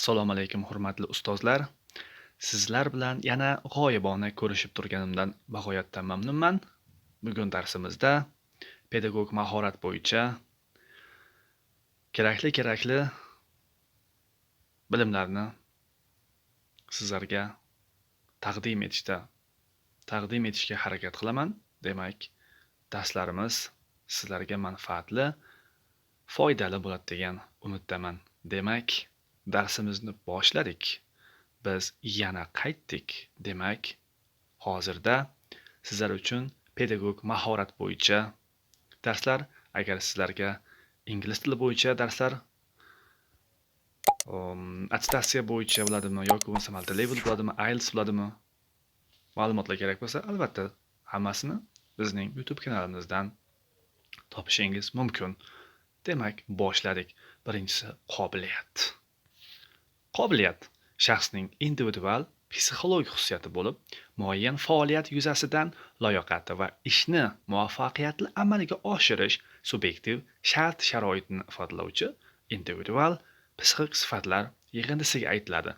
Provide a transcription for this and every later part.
Assalomu alaykum, hurmatli ustozlar. Sizlar bilan yana g'oyibona ko'rishib turganimdan bag'oyatda mamnunman. Bugun darsimizda pedagog mahorat bo'yicha kerakli bilimlarni sizlarga taqdim etishga harakat qilaman. Demak, darslarimiz sizlarga manfaatli, foydali bo'ladi degan umiddaman. Demak, darsimizni boshladik. Biz yana qaytdik. Demak, hozirda sizlar uchun pedagog mahorat bo'yicha darslar, agar sizlarga ingliz tili bo'yicha darslar, attestatsiya bo'yicha bo'ladimi yoki bo'lmasa multi level bo'ladimi, IELTS bo'ladimi, ma'lumotlar kerak bo'lsa, albatta hammasini bizning YouTube kanalimizdan topishingiz mumkin. Demak, boshladik. Birinchisi qobiliyat. Qobiliyat shaxsning individual psixologik xususiyati bo'lib, muayyan faoliyat yuzasidan layoqati va ishni muvaffaqiyatli amalga oshirish subyektiv shart-sharoitini ifodalovchi individual psixik sifatlar yig'indisiga aytiladi.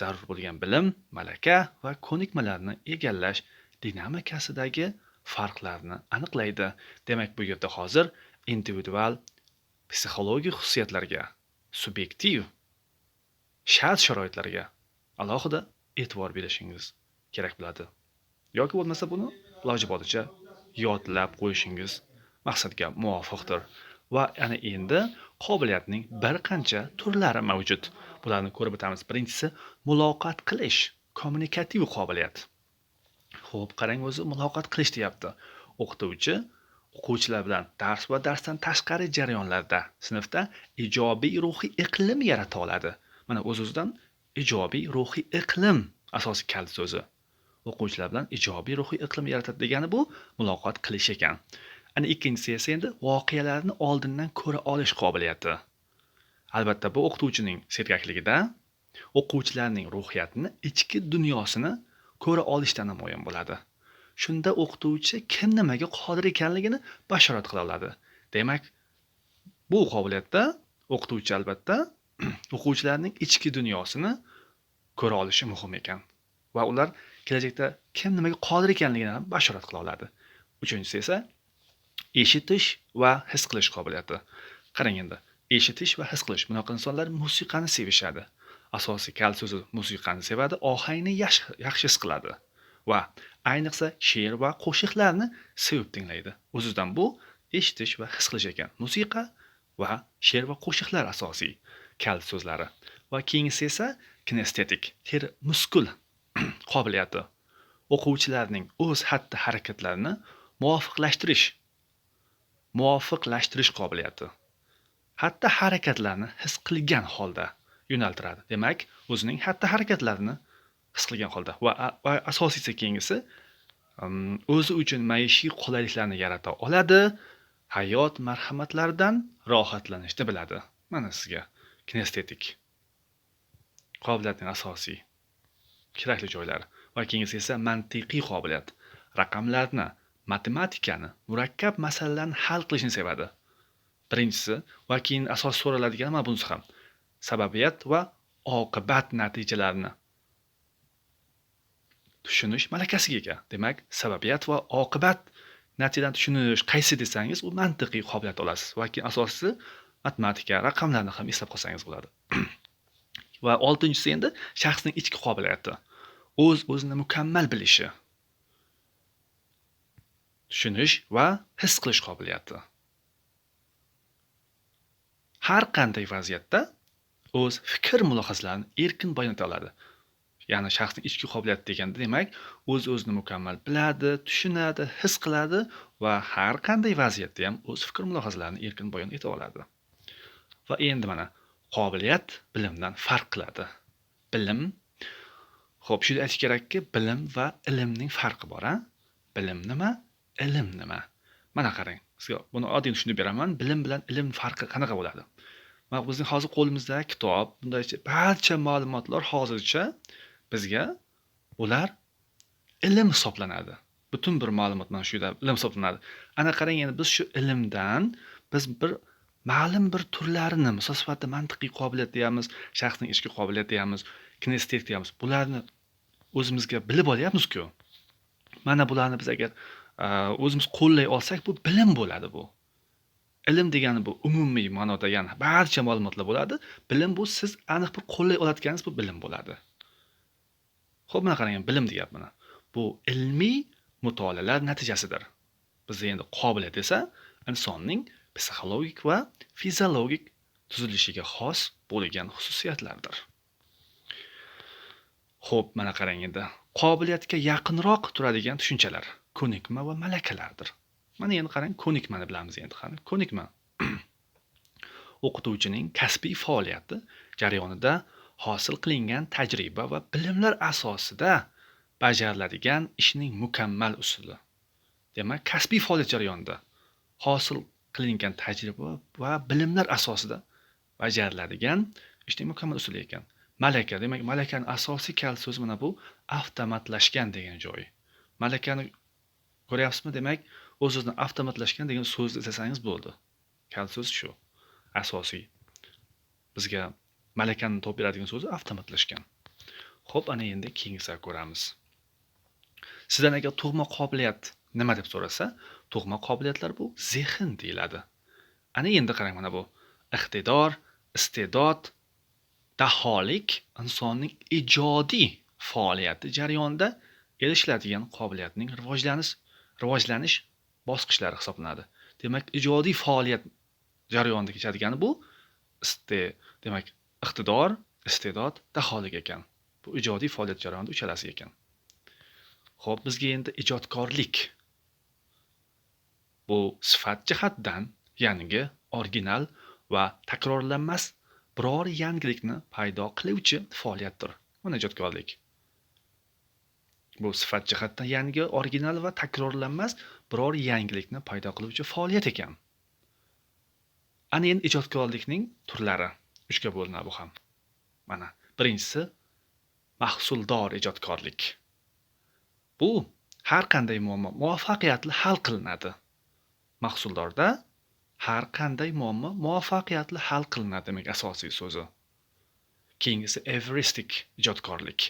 Zarur bo'lgan bilim, malaka va ko'nikmalarni egallash dinamikasidagi farqlarni aniqlaydi. Demak, bu yerda hozir individual psixologik xususiyatlarga, subyektiv shart-sharoitlarga alohida e'tibor berishingiz kerak bo'ladi. Yoki bo'lmasa buni iloji boricha yodlab qo'yishingiz maqsadga muvofiqdir. Va ana endi qobiliyatning bir qancha turlari mavjud. Bularni ko'rib o'tamiz. Birinchisi muloqot qilish, kommunikativ qobiliyat. Xo'p, qarang, o'zi muloqot qilish deyapti. O'qituvchi o'quvchilar bilan dars va darsdan tashqari jarayonlarda sinfda ijobiy ruhiy iqlim yarata oladi. Mana o'z-o'zidan ijobiy ruhiy iqlim asosiy kalit so'zi. O'quvchilar bilan ijobiy ruhiy iqlim yaratadi degani bu muloqot qilish ekan. Ana ikkinchisi esa endi voqealarni oldindan ko'ra olish qobiliyati. Albatta bu o'qituvchining sergakligida o'quvchilarning ruhiyatini, ichki dunyosini ko'ra olishda namoyon bo'ladi. Shunda o'qituvchi kim nimaga qodir ekanligini bashorat qila oladi. Demak, bu qobiliyatda o'qituvchi albatta o'quvchilarning ichki dunyosini ko'ra olishi muhim ekan va ular kelajakda kim nimaga qodir ekanligini ham bashorat qila oladi. Uchinchisi esa eshitish va his qilish qobiliyati. Qarang endi, eshitish va his qilish. Bunaqa insonlar musiqani sevishadi. Asosiy kalit so'zi musiqani sevadi, ohangni yaxshi his qiladi va ayniqsa she'r va qo'shiqlarni sevib tinglaydi. O'zidan bu eshitish va his qilish ekan. Musiqa va she'r va qo'shiqlar asosiy kalit so'zlari. Va keyingisi esa kinestetik, ter muskul qobiliyati. O'quvchilarning o'z xatti-harakatlarini muvofiqlashtirish qobiliyati. Xatti harakatlarni his qilgan holda yo'naltiradi. Demak, o'zining xatti-harakatlarini his qilgan holda va asosiysi keyingisi o'zi uchun maishiy qulayliklarni yarata oladi, hayot marhamatlaridan rohatlanishni biladi. Mana sizga kinestetik qobiliyatning asosiy kerakli joylari. Va keyingisi esa mantiqiy qobiliyat. Raqamlarni, matematikani, murakkab masalalarni hal qilishni sevadi. Birinchisi va keyin asos so'raladigan mana bunisi ham. Sababiyat va oqibat natijalarini tushunish malakasiga ega. Demak, sababiyat va oqibat natijalarini tushunish qaysi desangiz, u mantiqiy qobiliyat olasiz. Va keyin asosiysi matematika, raqamlarni ham eslab qolsangiz bo'ladi. Va oltinchisi endi shaxsning ichki qobiliyati. O'z-o'zini mukammal bilishi. Tushunish va his qilish qobiliyati. Har qanday vaziyatda o'z fikr mulohazalarini erkin bayon eta oladi. Ya'ni shaxsning ichki qobiliyati deganda, demak, o'z-o'zini mukammal biladi, tushunadi, his qiladi va har qanday vaziyatda ham o'z fikr mulohazalarini erkin bayon eta oladi. Va endi mana qobiliyat bilimdan farq qiladi. Bilim, xo'p, shuni aytish kerakki, bilim va ilmning farqi bor, a? Bilim nima? Ilm nima? Mana qarang, sizga buni oddiy tushuntirib beraman. Bilim bilan ilm farqi qanaqa bo'ladi? Mana bizning hozir qo'limizdagi kitob, bunday barcha ma'lumotlar hozircha bizga ular ilm hisoblanadi. Butun bir ma'lumot mana shu yerda ilm hisoblanadi. Ana qarang, endi biz shu ilmdan biz bir ma'lum bir turlarini, misol sifatida mantiqiy qobiliyat deyamiz, shaxsning ichki qobiliyati deyamiz, kinestetik deyamiz. Bularni o'zimizga bilib olyapmiz-ku. Mana bularni biz agar o'zimiz qo'llay olsak, bu bilim bo'ladi bu. Ilm degani bu umumiy ma'noda, ya'ni barcha ma'lumotlar bo'ladi. Bilim bu siz aniq bir qo'llay oladiganingiz, bu bilim bo'ladi. Xo'p, mana qarang, bilim deyapman. Bu ilmiy mutolaalar natijasidir. Bizda endi qobiliyat esa insonning psixologik va fiziologik tuzilishiga xos bo'lgan xususiyatlardir. Xo'p, mana qarang endi. Qobiliyatga yaqinroq turadigan tushunchalar ko'nikma va malakalardir. Mana endi qarang, ko'nikmani bilamiz endi, qani ko'nikma. O'qituvchining kasbiy faoliyati jarayonida hosil qilingan tajriba va bilimlar asosida bajariladigan ishning mukammal usuli. Demak, kasbiy faoliyat jarayonida hosil qilingan tajriba va bilimlar asosida bajariladigan ishning mukammal usuli ekan. Malaka, demak, malakani asosiy kalit so'zi mana bu avtomatlashgan degan joyi. Malakani ko'ryapsizmi? Demak, o'z-o'zidan avtomatlashgan degan so'zni izlasangiz bo'ldi. Kalit so'z shu. Asosiy. Bizga malakani topib beradigan so'zi avtomatlashgan. Xo'p, ana endi keyingisini ko'ramiz. Sizdan agar tug'ma qobiliyat nima deb so'rasa, tug'ma qobiliyatlar bu zehn deyiladi. Ana endi qarang, mana bu iqtidor, iste'dod, daholik insonning ijodiy faoliyati jarayonida erishiladigan qobiliyatning rivojlanish bosqichlari hisoblanadi. Demak, ijodiy faoliyat jarayonida kechadigani bu demak, iqtidor, iste'dod, daholik ekan. Bu ijodiy faoliyat jarayonida uchalasi ekan. Xo'p, bizga endi ijodkorlik. Bu sifat jihatdan yangi, original va takrorlanmas biror yangilikni paydo qiluvchi faoliyatdir. Mana ijodkorlik. Bu sifat jihatdan yangi, original va takrorlanmas biror yangilikni paydo qiluvchi faoliyat ekan. Ana endi ijodkorlikning turlari uchga bo'linadi bu ham. Mana birinchisi mahsuldor ijodkorlik. Bu har qanday muammo muvaffaqiyatli hal qilinadi. Mahsuldorda har qanday muammo muvaffaqiyatli hal qilinadi demak asosiy so'zi. Keyingisi evristik ijodkorlik.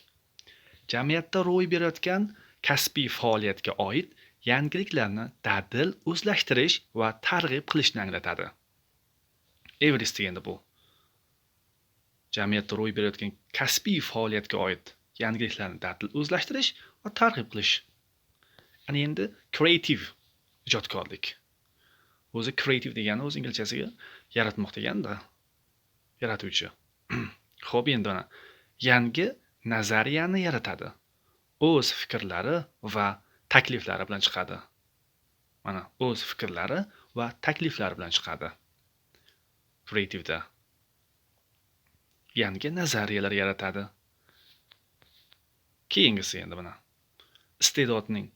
Jamiyatda ro'y berayotgan kasbiy faoliyatga oid yangiliklarni dadil o'zlashtirish va targ'ib qilishni anglatadi. Evristik endi bu. Jamiyatda ro'y berayotgan kasbiy faoliyatga oid yangiliklarni dadil o'zlashtirish va targ'ib qilish. Ana endi kreativ ijodkorlik. O'zi kreativ degani o'zi inglizchasiga yaratmoq deganda, yaratuvchi. Xo'p, endi mana yangi nazariyani yaratadi. O'z fikrlari va takliflari bilan chiqadi. Mana o'z fikrlari va takliflari bilan chiqadi. Kreativda yangi nazariyalar yaratadi. Keyingisi endi mana iste'dodning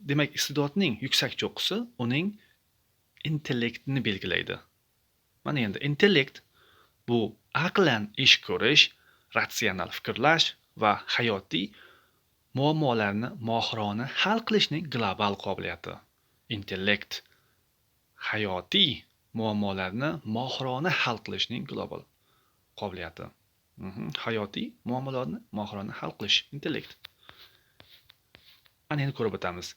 demak, iste'dodning yuksak cho'qqisi uning intellektini belgilaydi. Mana endi intellekt bu aqlan ish ko'rish, ratsional fikrlash va hayotiy muammolarni mohirona hal qilishning global qobiliyati. Intellekt hayotiy muammolarni mohirona hal qilishning global qobiliyati. Hayotiy muammolarni mohirona hal qilish intellekt. Mana endi ko'rib o'tamiz.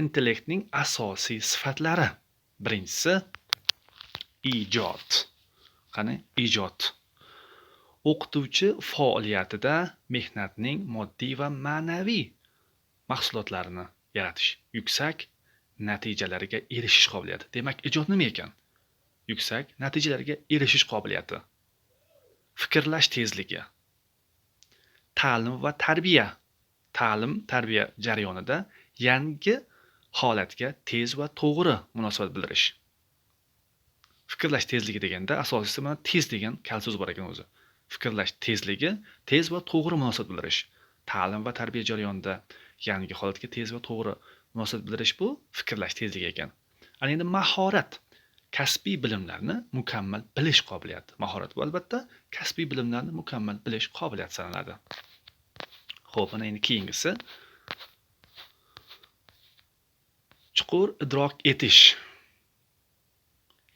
Intellektning asosiy sifatlari. Birinchisi ijod. Qani ijod. O'qituvchi faoliyatida mehnatning moddiy va ma'naviy mahsulotlarini yaratish, yuksak natijalarga erishish qobiliyati. Demak, ijod nima ekan? Yuksak natijalarga erishish qobiliyati. Fikrlash tezligi. Ta'lim va tarbiya. Ta'lim tarbiya jarayonida yangi holatga tez va to'g'ri munosabat bildirish. Fikrlash tezligi deganda asosiysi mana tez degan kalit so'z bor ekan o'zi. Fikrlash tezligi, tez va to'g'ri munosabat bildirish. Ta'lim va tarbiya jarayonida yangi holatga tez va to'g'ri munosabat bildirish bu fikrlash tezligi ekan. Ana endi mahorat, kasbiy bilimlarni mukammal bilish qobiliyati. Mahorat bu albatta kasbiy bilimlarni mukammal bilish qobiliyati sanaladi. Xo'p, ana endi keyingisi chuqur idrok etish.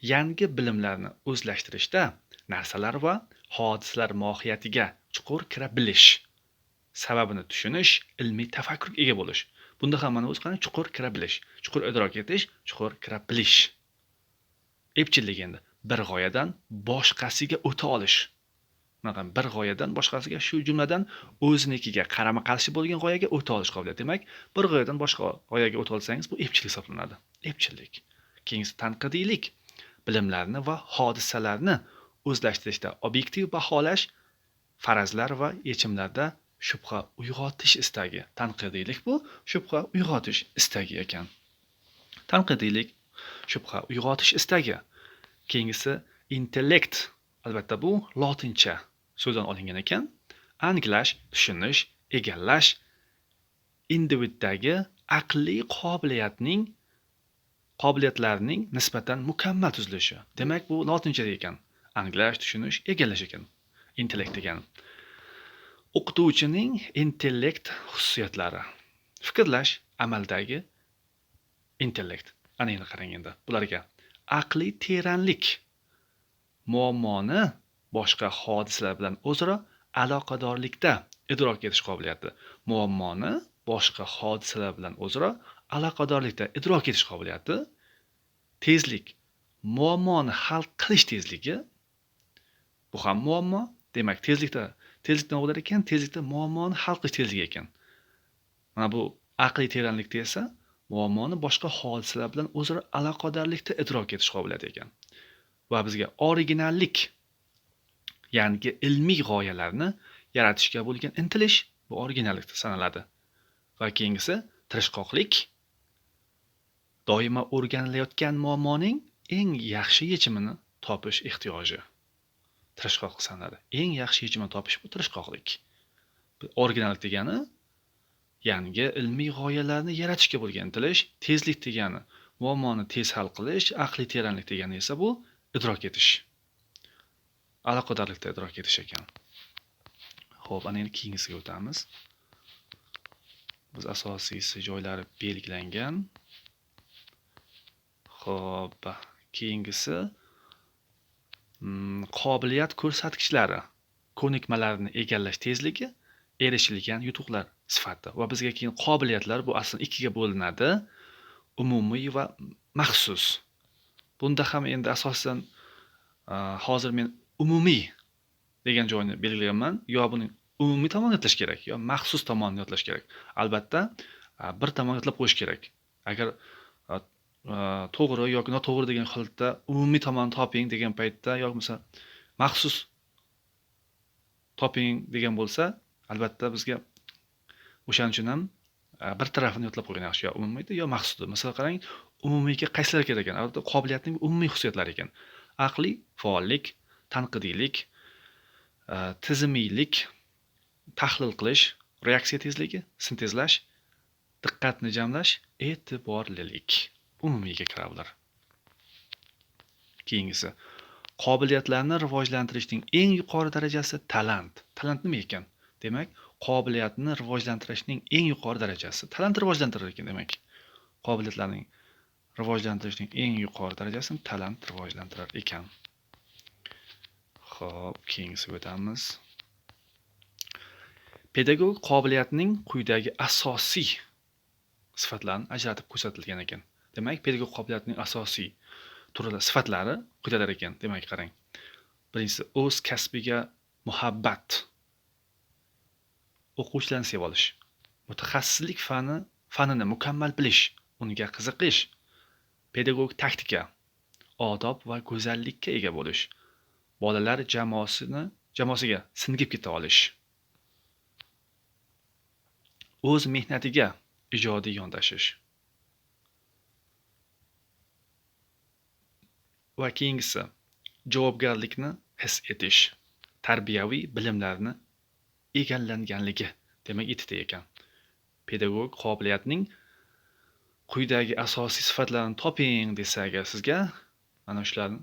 Yangi bilimlarni o'zlashtirishda narsalar va hodisalar mohiyatiga chuqur kira bilish, sababini tushunish, ilmiy tafakkurga ega bo'lish. Bunda ham mana o'zi qanday chuqur kira bilish, chuqur idrok etish, chuqur kira bilish. Epchillik endi bir g'oyadan boshqasiga o'ta olish. Mana bir g'oyadan boshqasiga, shu jumladan o'zinikiga qarama-qarshi bo'lgan g'oyaga o'ta olish qobiliyati. Demak, bir g'oyadan boshqa g'oyaga o'ta olsangiz, bu epchillik hisoblanadi. Epchillik. Keyingisi tanqidiylik. Bilimlarni va hodisalarni o'zlashtirishda obyektiv baholash, farazlar va yechimlarda shubha uyg'otish istagi. Tanqidiylik bu shubha uyg'otish istagi ekan. Tanqidiylik, shubha uyg'otish istagi. Keyingisi intellekt. Albatta bu lotincha so'zdan olingan ekan. Anglash, tushunish, egallash, individdagi aqliy qobiliyatlarning nisbatan mukammal tuzilishi. Demak, bu lotincha ekan. Anglash, tushunish, egallash ekan. Intellekt degani. O'qituvchining intellekt xususiyatlari. Fikrlash, amaldagi intellekt. Ana endi qarang endi bularga. Aqliy teranlik, muammoni boshqa hodisalar bilan o'zaro aloqadorlikda idrok etish qobiliyati. Muammoni boshqa hodisalar bilan o'zaro aloqadorlikda idrok etish qobiliyati. Tezlik, muammoni hal qilish tezligi. Bu ham muammo. Demak, tezlikda, tezlik nima bo'lar ekan? Tezlikda muammoni hal qilish tezligi ekan. Mana bu aqliy teranlikda esa muammoni boshqa hodisalar bilan o'zaro aloqadorlikda idrok etish qobiliyati ekan. Va bizga originallik, ya'ni ilmiy g'oyalarni yaratishga bo'lgan intilish, bu originallik sanaladi. Va keyingisi tirishqoqlik, doimo o'rganilayotgan muammoning eng yaxshi yechimini topish ehtiyoji. Tirishqoqlik sanaladi. Eng yaxshi yechimini topish bu tirishqoqlik. Originallik degani yangi ilmiy g'oyalarni yaratishga bo'lgan intilish, tezlik degani muammoni tez hal qilish, aqliy teranlik degani esa bu idrok etish. Aloqadorlikda idrok etish ekan. Xo'p, ana endi keyingisiga o'tamiz. Biz asosiysi joylari belgilangan. Xo'p, keyingisi qobiliyat ko'rsatkichlari, ko'nikmalarni egallash tezligi, erishilgan yutuqlar sifati. Va bizga keyin qobiliyatlar bu aslida ikkiga bo'linadi: umumiy va maxsus. Bunda ham endi asosan hozir men umumiy degan joyni belgilaganman. Yo buning umumiy tomonini yodlash kerak, yo maxsus tomonini yodlash kerak. Albatta, bir tomonni yodlab qo'yish kerak. Agar to'g'ri yoki noto'g'ri degan holatda umumiy tomonni toping degan paytda, yoki bo'lmasa maxsus toping degan bo'lsa, albatta bizga o'shaning uchun ham bir tarafini yodlab qo'ygan yaxshi, yo umumiyda, yo maxsusda. Masalan, qarang, umumiyga qaysilar kerak ekan? Albatta, qobiliyatning umumiy xususiyatlari ekan. Aqliy faollik, tanqidiylik, tizimiylik, tahlil qilish, reaksiya tezligi, sintezlash, diqqatni jamlash, e'tiborlilik. Umumiyga kiradi bular. Keyingisi qobiliyatlarni rivojlantirishning eng yuqori darajasi talant. Talant nima ekan? Demak, qobiliyatni rivojlantirishning eng yuqori darajasi talant rivojlantirar ekan, demak. Qobiliyatlarning rivojlantirishning eng yuqori darajasini talant rivojlantirar ekan. Xo'p, keyingisiga o'tamiz. Pedagog qobiliyatning quyidagi asosiy sifatlarini ajratib ko'rsatilgan ekan. Demak, pedagog qobiliyatining asosiy turli sifatlari quyidagilar ekan. Demak, qarang. Birinchisi o'z kasbiga muhabbat. O'quvchilarni seva olish, mutaxassislik fanini mukammal bilish, unga qiziqish, pedagogik taktika, odob va go'zallikka ega bo'lish, bolalar jamoasiga singib keta olish, o'z mehnatiga ijodiy yondashish. Va keyingisi javobgarlikni his etish, tarbiyaviy bilimlarni egallanganligi. Demak, yettita ekan. Pedagog qobiliyatning quyidagi asosiy sifatlarini toping desa agar sizga, mana shularni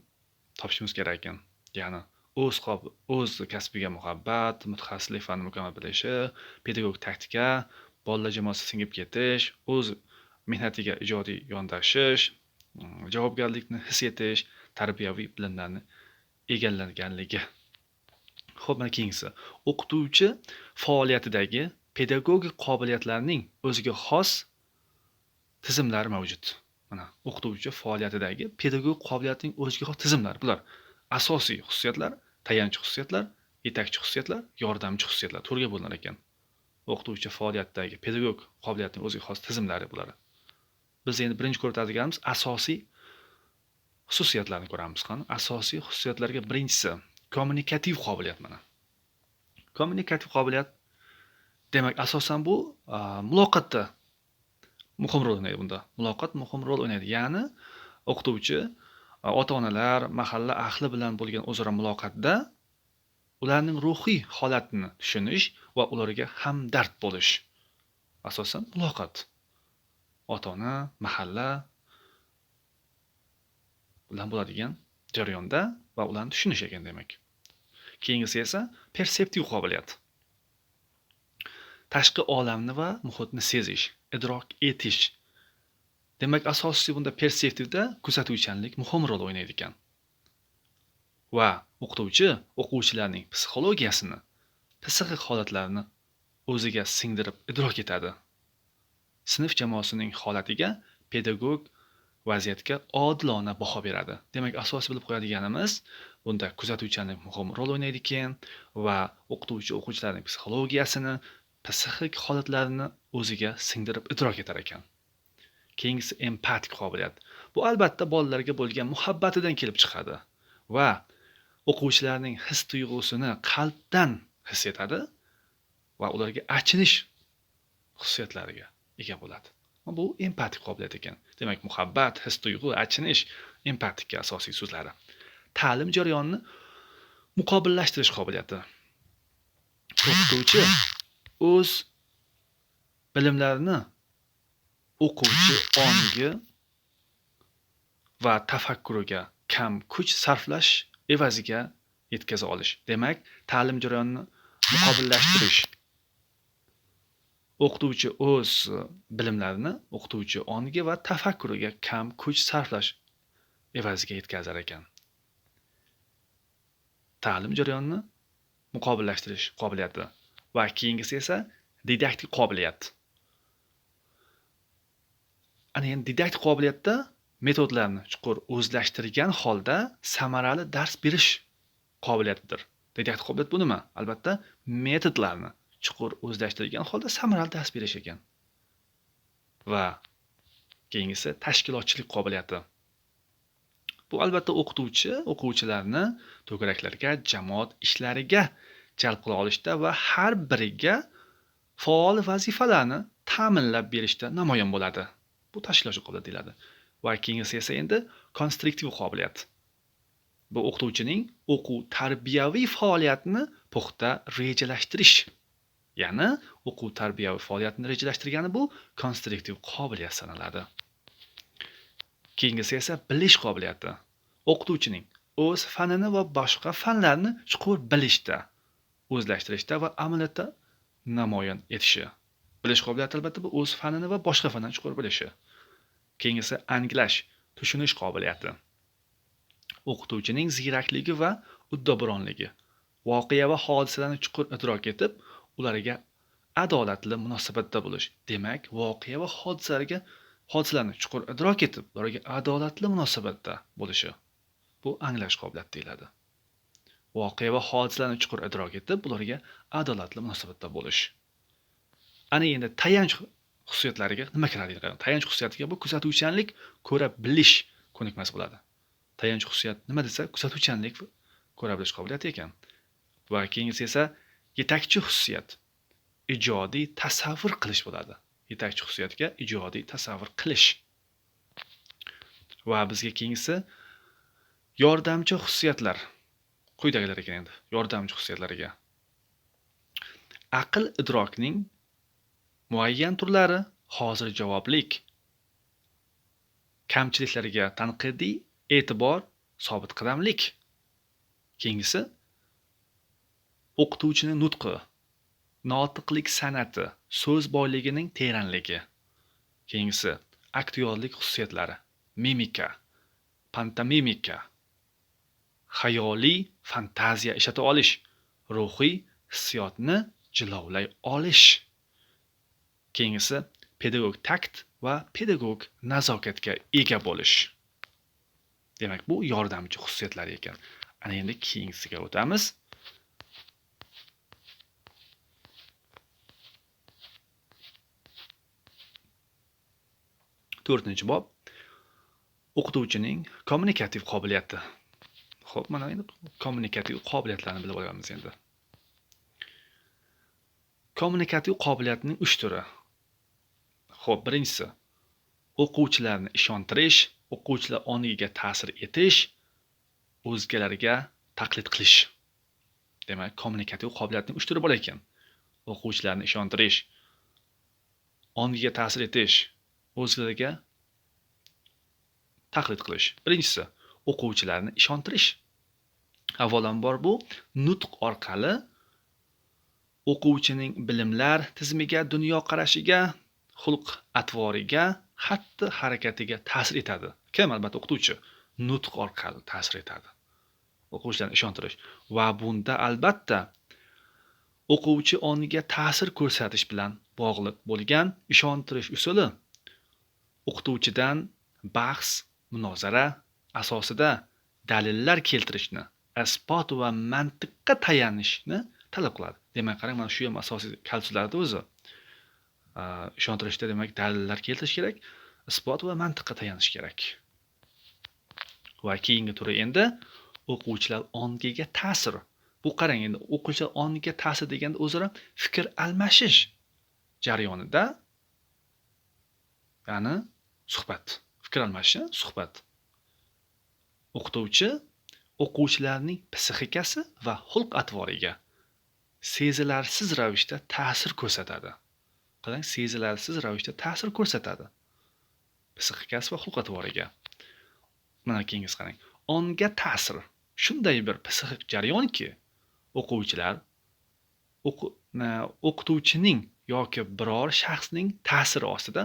topishimiz kerak ekan. Ya'ni o'z kasbiga muhabbat, mutaxassislik fanini mukammal bilishi, pedagogik taktika, bolalar jamoasiga singib ketish, o'z mehnatiga ijodiy yondashish, javobgarlikni his etish, tarbiyaviy bilimlarni egallaganligi. Xo'p, mana keyingisi. O'qituvchi faoliyatidagi pedagogik qobiliyatlarning o'ziga xos tizimlari mavjud. Mana o'qituvchi faoliyatidagi pedagogik qobiliyatning o'ziga xos tizimlari. Bular asosiy xususiyatlar, tayanch xususiyatlar, yetakchi xususiyatlar, yordamchi xususiyatlar to'rtga bo'linar ekan. O'qituvchi faoliyatidagi pedagogik qobiliyatning o'ziga xos tizimlari bular. Biz endi birinchi ko'rib o'tadiganimiz asosiy xususiyatlarni ko'ramiz. Qani, asosiy xususiyatlarga birinchisi kommunikativ qobiliyat mana. Kommunikativ qobiliyat demak, asosan bu muloqotda muhim rol o'ynaydi bunda. Muloqot muhim rol o'ynaydi. Ya'ni o'qituvchi ota-onalar, mahalla ahli bilan bo'lgan o'zaro muloqotda ularning ruhiy holatini tushunish va ularga hamdard bo'lish. Asosan muloqot. Ota-ona, mahalla bilan bo'ladigan jarayonda va ularni tushunish ekan demak. Keyingisi esa perseptiv qobiliyat. Tashqi olamni va muhitni sezish, idrok etish. Demak, asosiysi bunda perseptivda kuzatuvchanlik muhim rol o'ynaydi ekan. Va o'qituvchi o'quvchilarning psixologiyasini, psixik holatlarini o'ziga singdirib idrok etadi. Sinf jamoasining holatiga pedagog vaziyatga odilona baho beradi. Demak, asosiy bilib qo'yadiganimiz bunda kuzatuvchanlik muhim rol o'ynaydi ekan va o'qituvchi o'quvchilarning psixologiyasini, psixik holatlarini o'ziga singdirib idrok etar ekan. Keyingisi empatik qobiliyat. Bu albatta bolalarga bo'lgan muhabbatidan kelib chiqadi va o'quvchilarning his tuyg'usini qalbdan his etadi va ularga achinish xususiyatlariga ega bo'ladi. Bu empatik qobiliyat ekan. Demak, muhabbat, his tuyg'u, achinish empatika asosiy so'zlari. Ta'lim jarayonini muqobillashtirish qobiliyati. O'qituvchi o'z bilimlarini o'quvchi ongi va tafakkuriga kam kuch sarflash evaziga yetkaza olish. Demak, ta'lim jarayonini muqobillashtirish. O'qituvchi o'z bilimlarini o'qituvchi ongi va tafakkuriga kam kuch sarflash evaziga yetkazar ekan. Ta'lim jarayonini muqobillashtirish qobiliyati va keyingisi esa didaktik qobiliyat. Ana endi didaktik qobiliyatda metodlarni chuqur o'zlashtirgan holda samarali dars berish qobiliyatidir. Didaktik qobiliyat bu nima? Albatta, metodlarni chuqur o'zlashtirgan holda samarali dars berish ekan. Va keyingisi tashkilotchilik qobiliyati. Bu albatta o'qituvchi o'quvchilarni to'garaklarga, jamoat ishlariga jalb qila olishda va har biriga faol vazifalarni ta'minlab berishda namoyon bo'ladi. Bu tashkilotchi qobiliyat deyiladi. Va keyingisi esa endi konstruktiv qobiliyat. Bu o'qituvchining o'quv tarbiyaviy faoliyatini puxta rejalashtirish. Ya'ni o'quv tarbiyaviy faoliyatini rejalashtirgani bu konstruktiv qobiliyat sanaladi. Keyingisi esa bilish qobiliyati. O'qituvchining o'z fanini va boshqa fanlarni chuqur bilishda, o'zlashtirishda va amaliyotda namoyon etishi. Bilish qobiliyati albatta bu o'z fanini va boshqa fanlarni chuqur bilishi. Keyingisi anglash, tushunish qobiliyati. O'qituvchining ziyrakligi va uddaburonligi, voqea va hodisalarni chuqur idrok etib, ularga adolatli munosabatda bo'lish. Demak, voqea va hodisalarni chuqur idrok etib, ularga adolatli munosabatda bo'lishi. Bu anglash qobiliyati deyiladi. Voqea va hodisalarni chuqur idrok etib, ularga adolatli munosabatda bo'lish. Ana endi tayanch xususiyatlariga nima kiradi? Tayanch xususiyatiga bu kuzatuvchanlik, ko'ra bilish ko'nikmasi bo'ladi. Tayanch xususiyat nima desa, kuzatuvchanlik, ko'ra bilish qobiliyati ekan. Va keyingisi esa yetakchi xususiyat, ijodiy tasavvur qilish bo'ladi. Yetakchi xususiyatga ijodiy tasavvur qilish. Va bizga keyingisi yordamchi xususiyatlar. Quyidagilar ekan endi, yordamchi xususiyatlariga. Aql idrokning muayyan turlari, hozir javoblik, kamchiliklarga tanqidiy e'tibor, sobitqadamlik. Keyingisi o'qituvchining nutqi, notiqlik san'ati, so'z boyligining teranligi. Keyingisi aktyorlik xususiyatlari, mimika, pantomimika, Xayoliy fantaziya ishlata olish, ruhiy hissiyotni jilovlay olish. Keyingisi pedagog takt va pedagog nazokatga ega bo'lish. Demak, bu yordamchi xususiyatlari ekan. Ana endi keyingisiga o'tamiz. To'rtinchi bob o'qituvchining kommunikativ qobiliyati. Xo'p, mana endi kommunikativ qobiliyatlarni bilib olamiz endi. Kommunikativ qobiliyatning 3 turi. Xo'p, birinchisi o'quvchilarni ishontirish, o'quvchilar ongiga ta'sir etish, o'zgalarga taqlid qilish. Demak, kommunikativ qobiliyatning 3 turi bor ekan. O'quvchilarni ishontirish, ongiga ta'sir etish, o'zgalarga taqlid qilish. Birinchisi o'quvchilarni ishontirish. Avvalambor bu nutq orqali o'quvchining bilimlar tizimiga, dunyoqarashiga, xulq atvoriga, xatti harakatiga ta'sir etadi. Kim? Albatta o'qituvchi nutq orqali ta'sir etadi. O'quvchilarni ishontirish va bunda albatta o'quvchi ongiga ta'sir ko'rsatish bilan bog'liq bo'lgan ishontirish usuli o'qituvchidan bahs, munozara asosida dalillar keltirishni, isbot va mantiqqa tayanishni talab qiladi. Demak, qarang, mana shu ham asosiy kalsilarda o'zi. Ishontirishda demak dalillar keltirish kerak, isbot va mantiqqa tayanish kerak. Va keyingi turi endi o'quvchilar ongiga ta'sir. Bu qarang, endi o'quvchilar ongiga ta'sir deganda o'zaro fikr almashish jarayonida, ya'ni suhbat, fikr almashish, suhbat. O'qituvchi o'quvchilarning psixikasi va xulq-atvoriga sezilarsiz ravishda ta'sir ko'rsatadi. Qarang, sezilarsiz ravishda ta'sir ko'rsatadi. Psixikasi va xulq-atvoriga. Mana keyingisi qarang. Onga ta'sir shunday bir psixik jarayonki, o'quvchilar o'qituvchining yoki biror shaxsning ta'siri ostida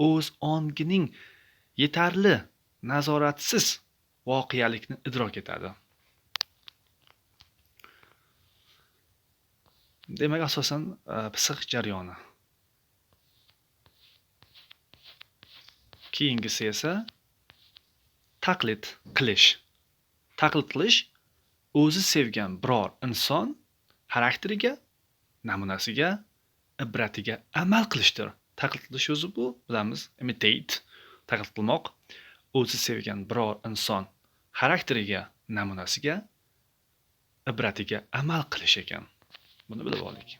o'z ongining yetarli nazoratsiz voqealikni idrok etadi. Demak, asosan psixik jarayoni. Keyingisi esa taqlid qilish. Taqlid qilish o'zi sevgan biror inson xarakteriga, namunasiga, ibratiga amal qilishdir. Taqlid qilish o'zi bu, bilamiz, imitate, taqlid qilmoq, o'zi sevgan biror inson xarakteriga, namunasiga, ibratiga amal qilish ekan. Buni bilib oldik.